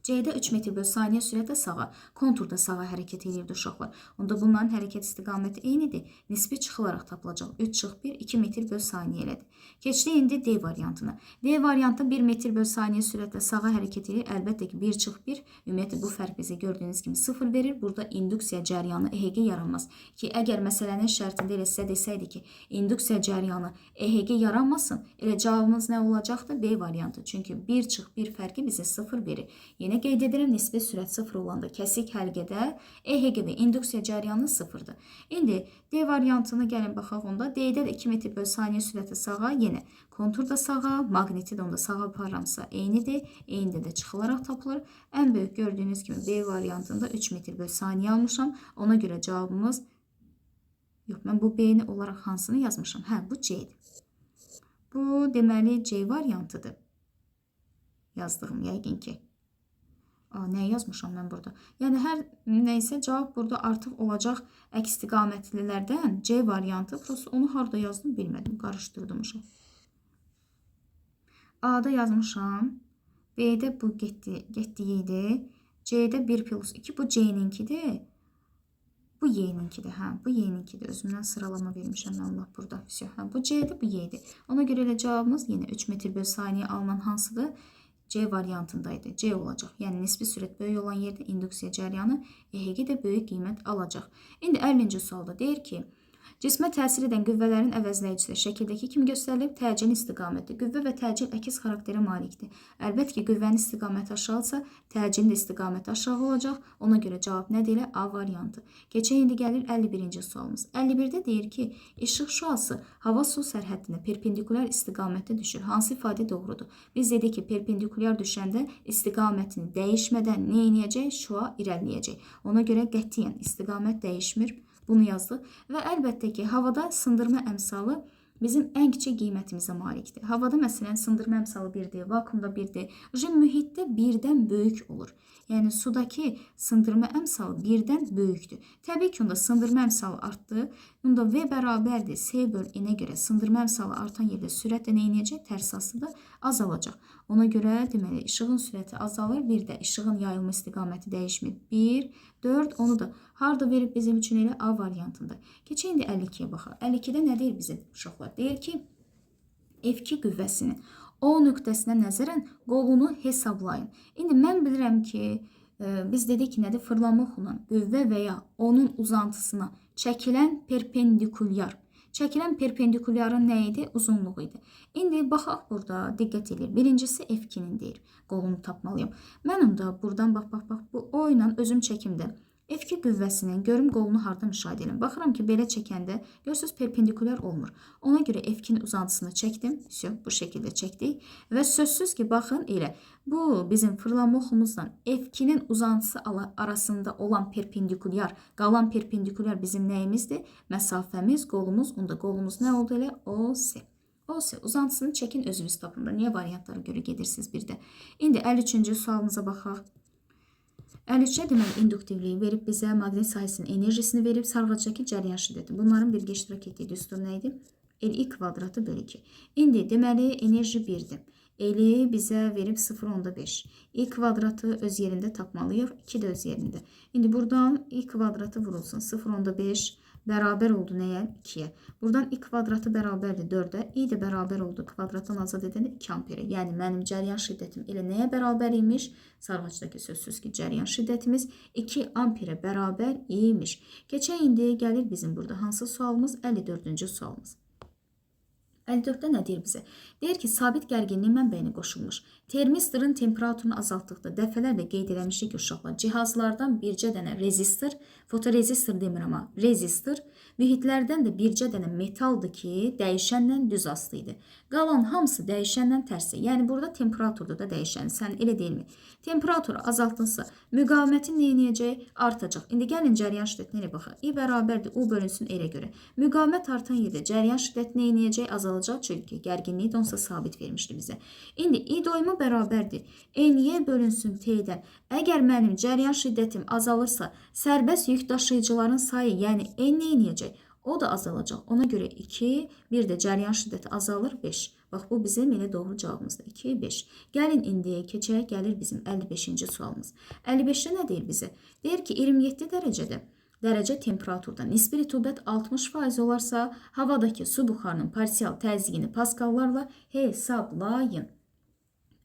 C-də 3 metr böl saniyə sürətlə sağa, konturda sağa hərəkət edirdi uşaqlar. Onda bunların hərəkət istiqaməti eynidir. Nisbi çıxılaraq tapılacaq. 3 çıx 1, 2 metr böl saniyə elədi. Keçdi indi D variantına. D variantı 1 metr böl saniyə sürətlə sağa hərəkət edir. Əlbəttə ki, 1 çıx 1. Ümumiyyətlə, bu fərq bizə gördüyünüz kimi 0 verir. Burada induksiya cəryanı EHG yaranmaz. Ki, əgər məsələnin şərtində elə sizə desəydi ki, induksiya cəryanı EHG yaranmasın, elə cavabımız nə olacaqdı? B variantı. Çünki 1 çıx 1 fərqi bizə 0 verir. Yenə qeyd edirəm, nisbi sürət 0 olanda kəsik həlqədə EHG və induksiya cəryanı 0-dır. İndi D variantını gəlin baxaq onda. D-də də 2 metr böl saniyə sürəti sağa, yenə kontur da sağa, maqniti də onda sağa aparıramsa eynidir. Eynidə də çıxılaraq tapılır. Ən böyük gördüyünüz kimi B variantında 3 metr böl saniyə almışam. Ona görə cavabımız yox, mən bu B-ni olaraq hansını yazmışam? Hə, bu C-dir. Bu deməli C variantıdır. Yazdığım yəqin ki. Aa, nə yazmışam mən burada? Yəni hər nəysə cavab burada artıq olacaq əks istiqamətlilərdən C variantı. Prosta onu harda yazdım bilmədim. Qarışdırdım uşaq. A-da yazmışam. B-də bu getdiyi idi. C-də 1 plus 2 bu C-ninkidir. Bu Y-ninkidir. Hə, bu Y-ninkidir. Özümdən sıralama vermişəm mən lap burada. Vəsə. Hə, bu C-dir, bu Y-dir. Ona görə elə cavabımız yenə 3 metr böl saniyə alınan hansıdır? C variantındaydı. C olacaq. Yəni nisbi sürət böyük olan yerdə induksiya cəryanı EHG də böyük qiymət alacaq. İndi 50-ci sualda deyir ki, cismə təsir edən qüvvələrin əvəzləyicisi şəkildəki kimi göstərilib, təcil istiqaməti. Qüvvə və təcil əkiz xarakterə malikdir. Əlbəttə ki, qüvvənin istiqaməti aşağıdırsa, təcilin də istiqaməti aşağı olacaq. Ona görə cavab nədir elə? A variantı. Keçək indi gəlir 51-ci sualımız. 51-də deyir ki, işıq şüası hava-su sərhəddinə perpendikulyar istiqamətdə düşür. Hansı ifadə doğrudur? Biz dedik ki, perpendikulyar düşəndə istiqamətini dəyişmədən nə edəcək? Şüa irəliləyəcək. Ona görə qətiyyən istiqamət dəyişmir. Bunu yazdıq. Və əlbəttə ki, havada sındırma əmsalı bizim ən kiçik qiymətimizə malikdir. Havada məsələn sındırma əmsalı 1-dir, vakuumda 1-dir. Mühitdə 1-dən böyük olur. Yəni sudakı sındırma əmsalı 1-dən böyükdür. Təbii ki, onda sındırma əmsalı artdı. Bunda V bərabərdir S böl N-ə görə sındırma əmsalı artan yerdə sürət də nə edəcək? Tərs asılı da azalacaq. Ona görə deməli işığın sürəti azalır. Bir də işığın yayılma istiqaməti dəyişmir. 1, 4, onu da harda verib bizim üçün elə A variantında. Keçək indi 52-yə baxaq. 52-də nə deyir bizə uşaqlar? Deyir ki, F2 qüvvəsinin O nöqtəsinə nəzərən qolunu hesablayın. İndi mən bilirəm ki, biz dedik ki, nədir? Fırlanma oxunun qüvvə və ya onun uzantısına çəkilən perpendikulyar. Çəkilən perpendikulyarın nə idi? Uzunluğu idi. İndi baxaq burada, diqqət eləyir. Birincisi F2-nin deyir. Qolunu tapmalıyam. Mən onda buradan bax, bax, bax, bu O ilə özüm çəkimdə. F2 qüvvəsinin görüm qolunu harda müşahidə edirəm. Baxıram ki, belə çəkəndə görürsünüz perpendikulyar olmur. Ona görə F2-nin uzantısını çəkdim. Vəsə, bu şəkildə çəkdik və sözsüz ki, baxın elə bu bizim fırlanma oxumuzla F2-nin uzantısı arasında olan perpendikulyar, qalan perpendikulyar bizim nəyimizdir? Məsafəmiz, qolumuz. Onda qolumuz nə oldu elə? OC. OC uzantısını çəkin, özünüz tapın da. Niyə variantlara görə gedirsiniz bir də? İndi 53-cü sualımıza baxaq. 53-ə deməli induktivliyi verib bizə, maqnit sahəsinin enerjisini verib, sarğacdakı cəryan şiddəti. Bunların birgə iştirak etdiyi düstur nə idi? Li kvadratı bölü 2. İndi deməli enerji 1-dir. Li bizə verib 0,5. I kvadratı öz yerində tapmalıyıq. 2 də öz yerində. İndi buradan I kvadratı vurulsun. 0,5 bərabər oldu nəyə? 2-yə. Buradan I kvadratı bərabərdir 4-ə. I də bərabər oldu kvadratdan azad edəndə 2 amperə. Yəni mənim cəryan şiddətim elə nəyə bərabər imiş? Sarğacdakı sözsüz ki, cəryan şiddətimiz 2 amperə bərabər imiş. Keçək indi gəlir bizim burada hansı sualımız? 54-cü sualımız. 54-də nə deyir bizə? Deyir ki, sabit gərginlik mənbəyinə qoşulmuş. Termistorun temperaturunu azaltdıqda dəfələrlə qeyd eləmişik ki, uşaqlar, cihazlardan bircə dənə rezistor, fotorezistor demirəm amma rezistor, mühitlərdən də bircə dənə metaldır ki, dəyişənlə düz asılı idi. Qalan hamısı dəyişənlə tərsi. Yəni burada temperaturda da dəyişən. Sən elə deyilmi? Temperaturu azaltdınsa, müqavimətin nə edəcək? Artacaq. İndi gəlin cəryan şiddətinə elə baxaq. I bərabərdir U bölünsün R-ə görə. Müqavimət artan yerdə cəryan şiddəti nə edəcək? Azalacaq. Çünki gərginliyi də onsa sabit vermişdi bizə. İndi I doyumu bərabərdir NY bölünsün T-dən. Əgər mənim cəryan şiddətim azalırsa, sərbəst yük daşıyıcıların sayı, yəni N nə edəcək? O da azalacaq. Ona görə 2, bir də cəryan şiddəti azalır 5. Bax, bu bizim elə doğru cavabımızdır. 2, 5. Gəlin indi keçək, gəlir bizim 55-ci sualımız. 55-də nə deyir bizə? Deyir ki, 27 dərəcə temperaturda nisbi rütubət 60% olarsa, havadakı su buxarının parsial təzyiqini paskallarla hesablayın.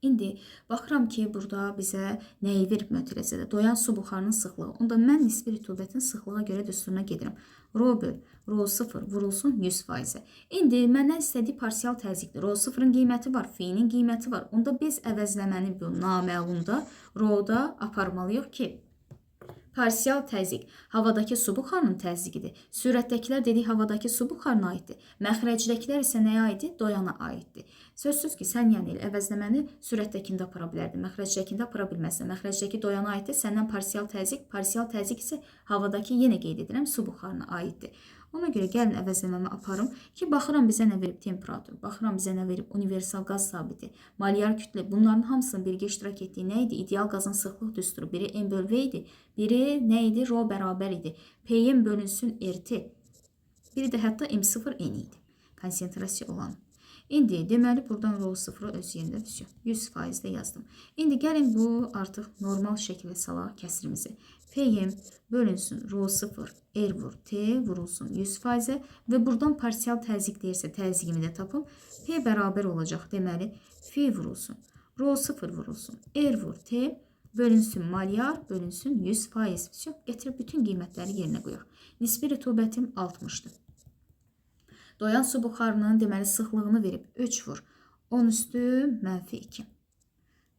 İndi baxıram ki, burada bizə nəyi verib mötərizədə? Doyan su buxarının sıxlığı. Onda mən nisbi rütubətin sıxlığa görə düsturuna gedirəm. Ro böl, ro 0 vurulsun 100%. İndi məndən istədiyi parsial təzyiqdir. Ro 0-ın qiyməti var, fi-nin qiyməti var. Onda biz əvəzləməni bu naməlumda ro-da aparmalıyıq ki, parsial təzyiq havadakı su buxarının təzyiqidir. Sürətdəkilər dedik havadakı su buxarına aiddir. Məxrəcdəkilər isə nəyə aiddir? Doyana aiddir. Sözsüz ki, sən yəni elə əvəzləməni sürətdəkində apara bilərdin. Məxrəcdəkində apara bilməzsən. Məxrəcdəki doyana aiddir. Səndən parsial təzyiq, parsial təzyiq isə havadakı yenə qeyd edirəm su buxarına aiddir. Ona görə gəlin əvəzləməmi aparım ki, baxıram bizə nə verib temperatur, baxıram bizə nə verib universal qaz sabiti, malyar kütlə. Bunların hamısının birgə iştirak etdiyi nə idi? İdeal qazın sıxlıq düsturu. Biri M böl V idi, biri nə idi? Rho bərabər idi. PM bölünsün RT. Biri də hətta M0 N idi. Konsentrasiya olan. İndi deməli buradan rho 0-ı öz yerində 100% də yazdım. İndi gəlin bu artıq normal şəkildə salaq kəsirimizi. PM bölünsün rho 0 R vur T vurulsun 100% və buradan parsial təzyiq deyirsə təzyiqimi də tapım. P bərabər olacaq deməli F vurulsun rho 0 vurulsun R vur T bölünsün malyar bölünsün 100%. Gətirib bütün qiymətləri yerinə qoyaq. Nisbi rütubətim 60-dır. Doyan su buxarının deməli sıxlığını verib 3 vur 10 üstü mənfi 2.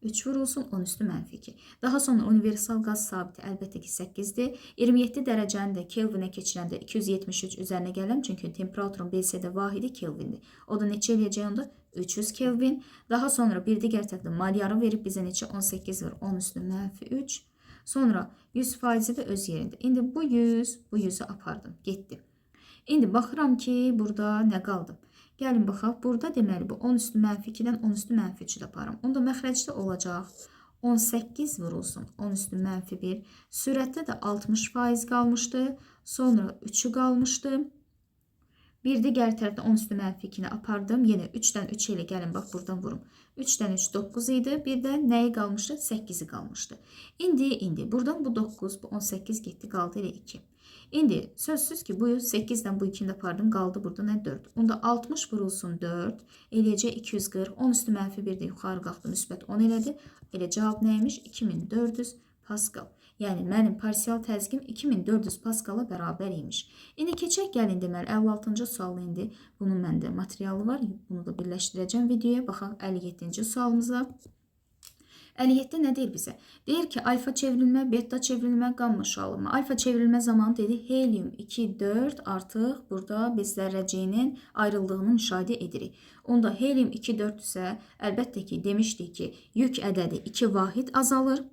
3 vurulsun 10 üstü mənfi 2. Daha sonra universal qaz sabiti əlbəttə ki 8-dir. 27 dərəcəni də Kelvinə keçirəndə 273 üzərinə gəlirəm. Çünki temperaturun BS-də vahidi Kelvindir. O da neçə eləyəcək onda? 300 Kelvin. Daha sonra bir digər tərəfdə malyarı verib bizə neçə? 18 vur 10 üstü mənfi 3. Sonra 100% də öz yerində. İndi bu 100, bu 100-ü apardım. Getdi. İndi baxıram ki, burada nə qaldı? Gəlin baxaq. Burada deməli bu 10 üstü mənfi 2-dən 10 üstü mənfi 3-ü də aparım. Onda məxrəcdə olacaq 18 vurulsun 10 üstü mənfi 1. Sürətdə də 60% qalmışdı. Sonra 3-ü qalmışdı. Bir digər tərəfdən 10 üstü mənfi 2-ni apardım. Yenə 3-dən 3 ilə gəlin bax buradan vurum. 3-dən 3 9 idi. Bir də nəyi qalmışdı? 8-i qalmışdı. İndi buradan bu 9, bu 18 getdi, qaldı elə 2. İndi sözsüz ki bu 8-dən bu 2-ni də apardım, qaldı burada nə 4. Onda 60 vurulsun 4 eləyəcək 240. 10 üstü mənfi 1 də yuxarı qalxdı, müsbət 10 elədi. Elə cavab nəymiş? 2400 Pascal. Yəni mənim parsial təzyiqim 2400 Paskala bərabər imiş. İndi keçək gəlin deməli 56-cı sual indi. Bunun məndə materialı var. Bunu da birləşdirəcəm videoya. Baxaq 57-ci sualımıza. 57 nə deyir bizə? Deyir ki, alfa çevrilmə, beta çevrilmə, qamma şüalanma. Alfa çevrilmə zamanı dedi helium 2, 4 artıq burada biz zərrəciyinin ayrıldığını müşahidə edirik. Onda helium 2, 4 isə əlbəttə ki, demişdik ki, yük ədədi 2 vahid azalır.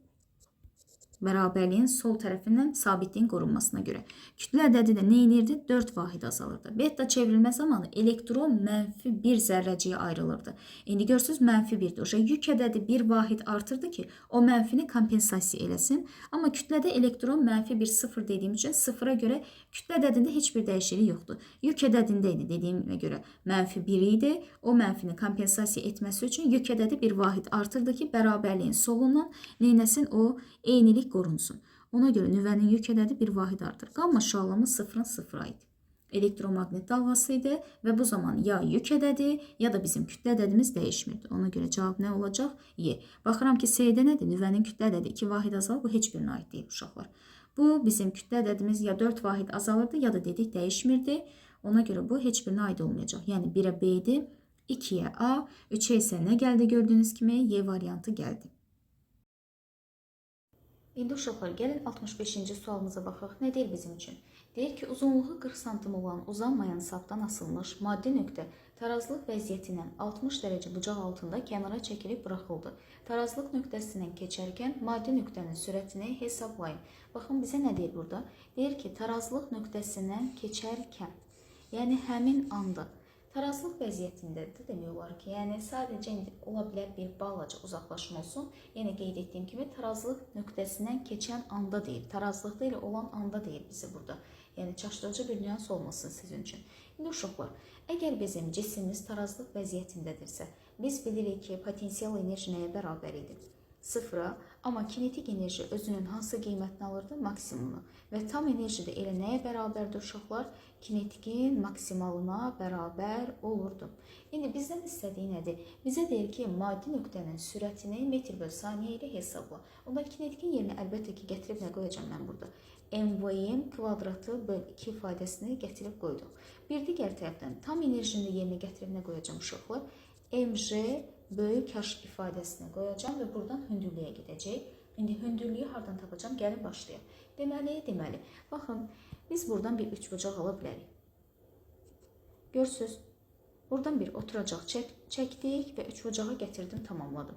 Bərabərliyin sol tərəfindən sabitliyin qorunmasına görə. Kütlə ədədi də nə edirdi? 4 vahid azalırdı. Beta çevrilmə zamanı elektron mənfi 1 zərrəciyə ayrılırdı. İndi görürsünüz mənfi 1-dir. Oja yük ədədi 1 vahid artırdı ki, o mənfini kompensasiya eləsin. Amma kütlədə elektron mənfi 1 0 dediyim üçün 0-a görə kütlə ədədində heç bir dəyişiklik yoxdur. Yük ədədində idi dediyimə görə mənfi 1 idi. O mənfini kompensasiya etməsi üçün yük ədədi 1 vahid artırdı ki, bərabərliyin solundan neynəsin o eynilik qorunsun. Ona görə nüvənin yük ədədi 1 vahid artır. Qamma şüalanma 0-ın 0-a idi. Elektromaqnit dalğası idi və bu zaman ya yük ədədi, ya da bizim kütlə ədədimiz dəyişmirdi. Ona görə cavab nə olacaq? Y. Baxıram ki, S-də nədir? Nüvənin kütlə ədədi 2 vahid azalır. Bu heç birinə aid deyil uşaqlar. Bu bizim kütlə ədədimiz ya 4 vahid azalırdı, ya da dedik dəyişmirdi. Ona görə bu heç birinə aid olmayacaq. Yəni 1-ə B idi, 2-yə A, 3-ə isə nə gəldi gördüyünüz kimi? Y variantı gəldi. İndi uşaqlar gəlin 65-ci sualımıza baxaq. Nə deyir bizim üçün? Deyir ki, uzunluğu 40 santim olan uzanmayan sapdan asılmış maddi nöqtə tarazlıq vəziyyətindən 60 dərəcə bucaq altında kənara çəkilib buraxıldı. Tarazlıq nöqtəsindən keçərkən maddi nöqtənin sürətini hesablayın. Baxın bizə nə deyir burada? Deyir ki, tarazlıq nöqtəsindən keçərkən, yəni həmin anda tarazlıq vəziyyətində də demək olar ki, yəni sadəcə indi ola bilər bir balaca uzaqlaşma olsun. Yenə qeyd etdiyim kimi tarazlıq nöqtəsindən keçən anda deyil, tarazlıqda ilə olan anda deyil bizə burada. Yəni çaşdırıcı bir nüans olmasın sizin üçün. İndi uşaqlar, əgər bizim cisimimiz tarazlıq vəziyyətindədirsə, biz bilirik ki, potensial enerji nəyə bərabər idi? 0-a, amma kinetik enerji özünün hansı qiymətini alırdı? Maksimumunu. Və tam enerji də elə nəyə bərabərdir uşaqlar? Kinetikin maksimalına bərabər olurdu. İndi bizdən istədiyi nədir? Bizə deyir ki, maddi nöqtənin sürətini metr böl saniyə ilə hesabla. Onda kinetikin yerinə əlbəttə ki, gətirib nə qoyacağam mən burada? MVM kvadratı böl 2 ifadəsini gətirib qoyduq. Bir digər tərəfdən tam enerjinin də yerinə gətirib nə qoyacağam uşaqlar? MJ böyük H ifadəsini qoyacağam və buradan hündürlüyə gedəcək. İndi hündürlüyü hardan tapacağam? Gəlin başlayaq. Deməli, baxın, biz buradan bir üçbucaq ala bilərik. Görürsünüz, buradan bir oturacaq çəkdik və üçbucağa gətirdim, tamamladım.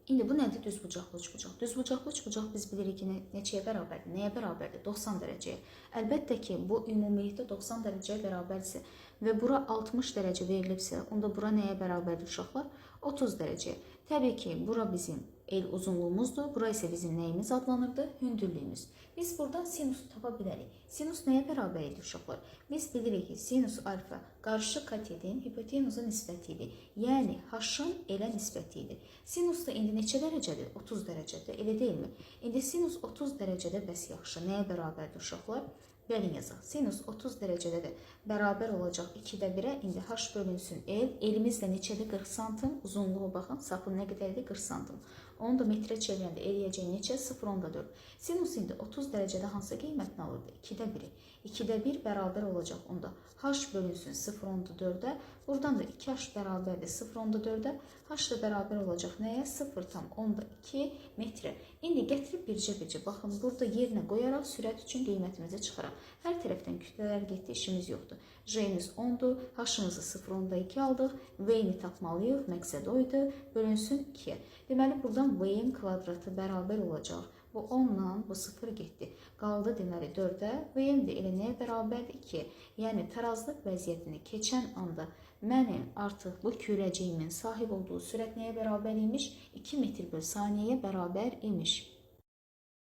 İndi bu nədir? Düzbucaqlı üçbucaq. Düzbucaqlı üçbucaq biz bilirik ki, neçəyə bərabərdir? Nəyə bərabərdir? 90 dərəcəyə. Əlbəttə ki, bu ümumilikdə 90 dərəcəyə bərabərdirsə və bura 60 dərəcə verilibsə, onda bura nəyə bərabərdir uşaqlar? 30 dərəcəyə. Təbii ki, bura bizim el uzunluğumuzdur. Bura isə bizim nəyimiz adlanırdı? Hündürlüyümüz. Biz buradan sinusu tapa bilərik. Sinus nəyə bərabər idi uşaqlar? Biz bilirik ki, sinus alfa qarşı katetin hipotenuza nisbəti idi. Yəni h-ın elə nisbəti idi. Sinus da indi neçə dərəcədir? 30 dərəcədir. Elə deyilmi? İndi sinus 30 dərəcədə bəs yaxşı. Nəyə bərabərdir uşaqlar? Gəlin yazaq. Sinus 30 dərəcədə də bərabər olacaq 2-də 1-ə. İndi h bölünsün L. Elimiz də neçədir? 40 santim. Uzunluğu baxın. Sapı nə qədərdir? 40 santim. Onu da metrə çevirəndə eləyəcək neçə? 0,4. Sinus indi 30 dərəcədə hansı qiymətini alırdı? 2-də 1-i. 2-də 1 bərabər olacaq onda. H bölünsün 0,4-ə. Buradan da 2H bərabərdir 0,4-ə. H da bərabər olacaq nəyə? 0,2 metrə. İndi gətirib bircə-bircə baxın, burada yerinə qoyaraq sürət üçün qiymətimizi çıxaraq. Hər tərəfdən kütlələr getdi, işimiz yoxdur. J-imiz 10-dur, H-ımızı 0,2 aldıq, V-ni tapmalıyıq, məqsəd o idi, bölünsün 2-yə. Deməli, buradan V-in kvadratı bərabər olacaq. Bu 10-la bu 0 getdi. Qaldı deməli 4-ə. V-im də elə nəyə bərabərdir? 2-yə. Yəni tarazlıq vəziyyətini keçən anda mənim artıq bu kürəciyimin sahib olduğu sürət nəyə bərabər imiş? 2 metr böl saniyəyə bərabər imiş.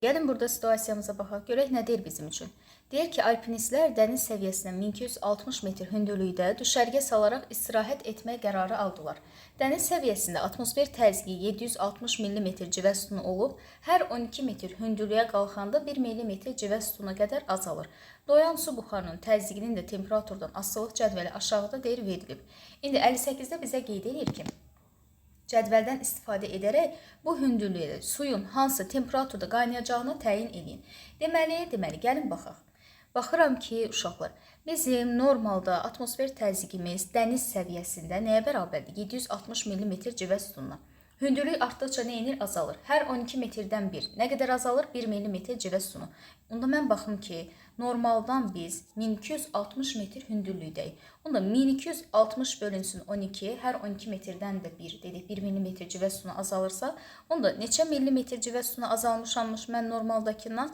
Gəlin burada situasiyamıza baxaq. Görək nə deyir bizim üçün. Deyir ki, alpinistlər dəniz səviyyəsindən 1260 metr hündürlükdə düşərgə salaraq istirahət etmək qərarı aldılar. Dəniz səviyyəsində atmosfer təzyiqi 760 mm civə sütunu olub, hər 12 metr hündürlüyə qalxanda 1 mm civə sütunu qədər azalır. Doyan su buxarının təzyiqinin də temperaturdan asılılıq cədvəli aşağıda deyir verilib. İndi 58-də bizə qeyd edir ki, cədvəldən istifadə edərək bu hündürlüyə suyun hansı temperaturda qaynayacağını təyin edin. Deməli, gəlin baxaq. Baxıram ki, uşaqlar, bizim normalda atmosfer təzyiqimiz dəniz səviyyəsində nəyə bərabərdir? 760 mm civə sütununa. Hündürlük artdıqca nə edir? Azalır. Hər 12 metrdən bir. Nə qədər azalır? 1 millimetr civə sütunu. Onda mən baxım ki, normaldan biz 1260 metr hündürlükdəyik. Onda 1260 bölünsün 12, hər 12 metrdən də 1 dedik, 1 millimetr civə sütunu azalırsa, onda neçə millimetr civə sütunu azalmışammış mən normaldakından?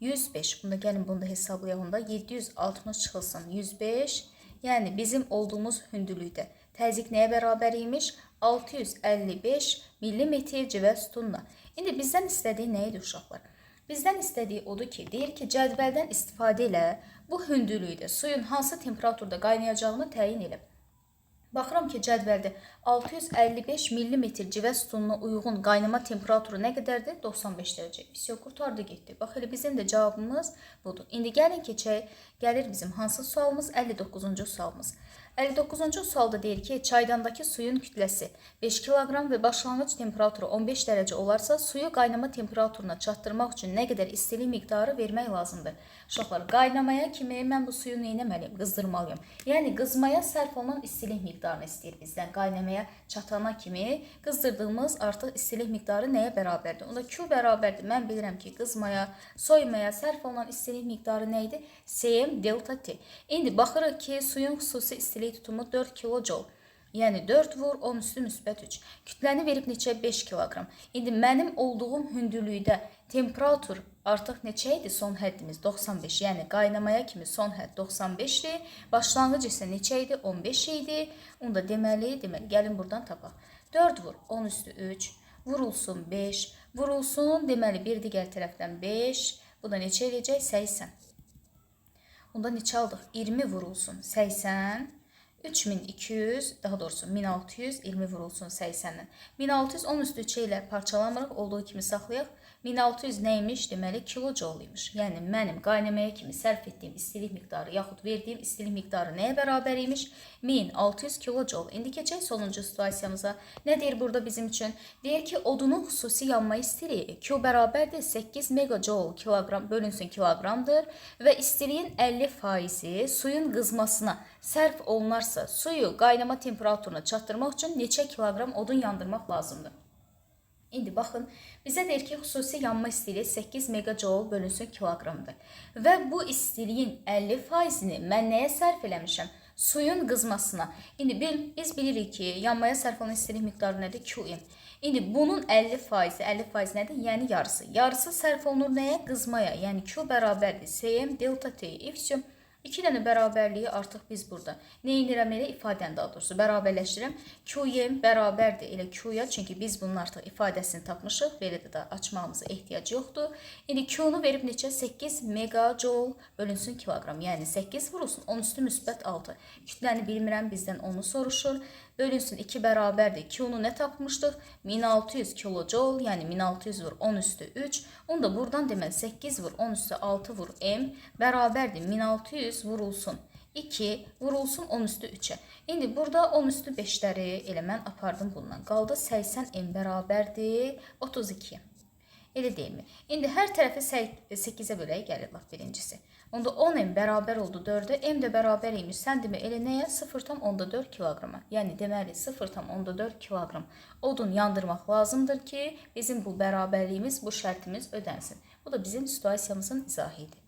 105. Bunda gəlin bunu da hesablayaq onda. 760 çıxılsın 105. Yəni bizim olduğumuz hündürlükdə təzyiq nəyə bərabər imiş? 655 millimetr civə sütununa. İndi bizdən istədiyi nə idi uşaqlar? Bizdən istədiyi odur ki, deyir ki, cədvəldən istifadə ilə bu hündürlükdə suyun hansı temperaturda qaynayacağını təyin elə. Baxıram ki, cədvəldə 655 millimetr civə sütununa uyğun qaynama temperaturu nə qədərdir? 95 dərəcə. Vəsiyo, qurtardı getdi. Bax, elə bizim də cavabımız budur. İndi gəlin keçək. Gəlir bizim hansı sualımız? 59-cu sualımız. 59-cu sualda deyir ki, çaydandakı suyun kütləsi 5 kiloqram və başlanğıc temperaturu 15 dərəcə olarsa, suyu qaynama temperaturuna çatdırmaq üçün nə qədər istilik miqdarı vermək lazımdır? Uşaqlar, qaynamaya kimi mən bu suyu nə etməliyəm? Qızdırmalıyam. Yəni qızmaya sərf olunan istilik miqdarını istəyir bizdən. Qaynamaya çatana kimi qızdırdığımız artıq istilik miqdarı nəyə bərabərdir? Onda Q bərabərdir. Mən bilirəm ki, qızmaya, soymaya sərf olunan istilik miqdarı nə idi? Cm delta T. İndi baxırıq ki, suyun xüsusi istilik tutumu 4 kilojoule. Yəni 4 vur 10 üstü müsbət 3. Kütləni verib neçə? 5 kiloqram. İndi mənim olduğum hündürlükdə temperatur artıq neçə idi son həddimiz? 95. Yəni qaynamaya kimi son hədd 95-dir. Başlanğıc isə neçə idi? 15 idi. Onu da deməli, gəlin buradan tapaq. 4 vur 10 üstü 3 vurulsun 5 vurulsun deməli bir digər tərəfdən 5. Bu da neçə eləyəcək? 80. Onda neçə aldıq? 20 vurulsun 80. 3200, daha doğrusu 1620 vurulsun 80-dən. 1600 10 üstü 3 ilə parçalamırıq, olduğu kimi saxlayaq. 1600 nəymiş? Deməli, kilojoule imiş. Yəni, mənim qaynamaya kimi sərf etdiyim istilik miqdarı yaxud verdiyim istilik miqdarı nəyə bərabər imiş? 1600 kilojoule. İndi keçək sonuncu situasiyamıza. Nə deyir burada bizim üçün? Deyir ki, odunun xüsusi yanma istiliyi Q bərabərdir 8 megajoule kiloqram bölünsün kiloqramdır və istiliyin 50%-i suyun qızmasına sərf olunarsa, suyu qaynama temperaturuna çatdırmaq üçün neçə kiloqram odun yandırmaq lazımdır? İndi baxın, bizə deyir ki, xüsusi yanma istiliyi 8 megajoule bölünsün kiloqramdır. Və bu istiliyin 50%-ni mən nəyə sərf eləmişəm? Suyun qızmasına. İndi biz bilirik ki, yanmaya sərf olunan istilik miqdarı nədir? QM. İndi bunun 50%, 50% nədir? Yəni yarısı. Yarısı sərf olunur nəyə? Qızmaya. Yəni Q bərabərdir Cm delta T. Vəsiyo. 2 dənə bərabərliyi artıq biz burada nə edirəm elə ifadəni daha doğrusu bərabərləşdirirəm. QM bərabərdir elə Q-ya, çünki biz bunun artıq ifadəsini tapmışıq. Belə də açmağımıza ehtiyac yoxdur. İndi Q-nu verib neçə? 8 megajoule bölünsün kiloqram. Yəni 8 vurulsun 10 üstü müsbət 6. Kütləni bilmirəm, bizdən onu soruşur. Bölünsün 2 bərabərdir. Q-nu nə tapmışdıq? 1600 kilojoule, yəni 1600 vur 10 üstü 3. Onu da buradan deməli 8 vur 10 üstü 6 vur M bərabərdir 1600 vurulsun 2 vurulsun 10 üstü 3-ə. İndi burada 10 üstü 5-ləri elə mən apardım bundan. Qaldı 80 M bərabərdir 32. Elə deyilmi? İndi hər tərəfi 8-ə bölək gəlir bax birincisi. Onda 10M bərabər oldu 4-ə, M də bərabər imiş. Sən demə elə nəyə? 0,4 kiloqrama. Yəni deməli 0,4 kiloqram odun yandırmaq lazımdır ki, bizim bu bərabərliyimiz, bu şərtimiz ödənsin. Bu da bizim situasiyamızın izahı idi.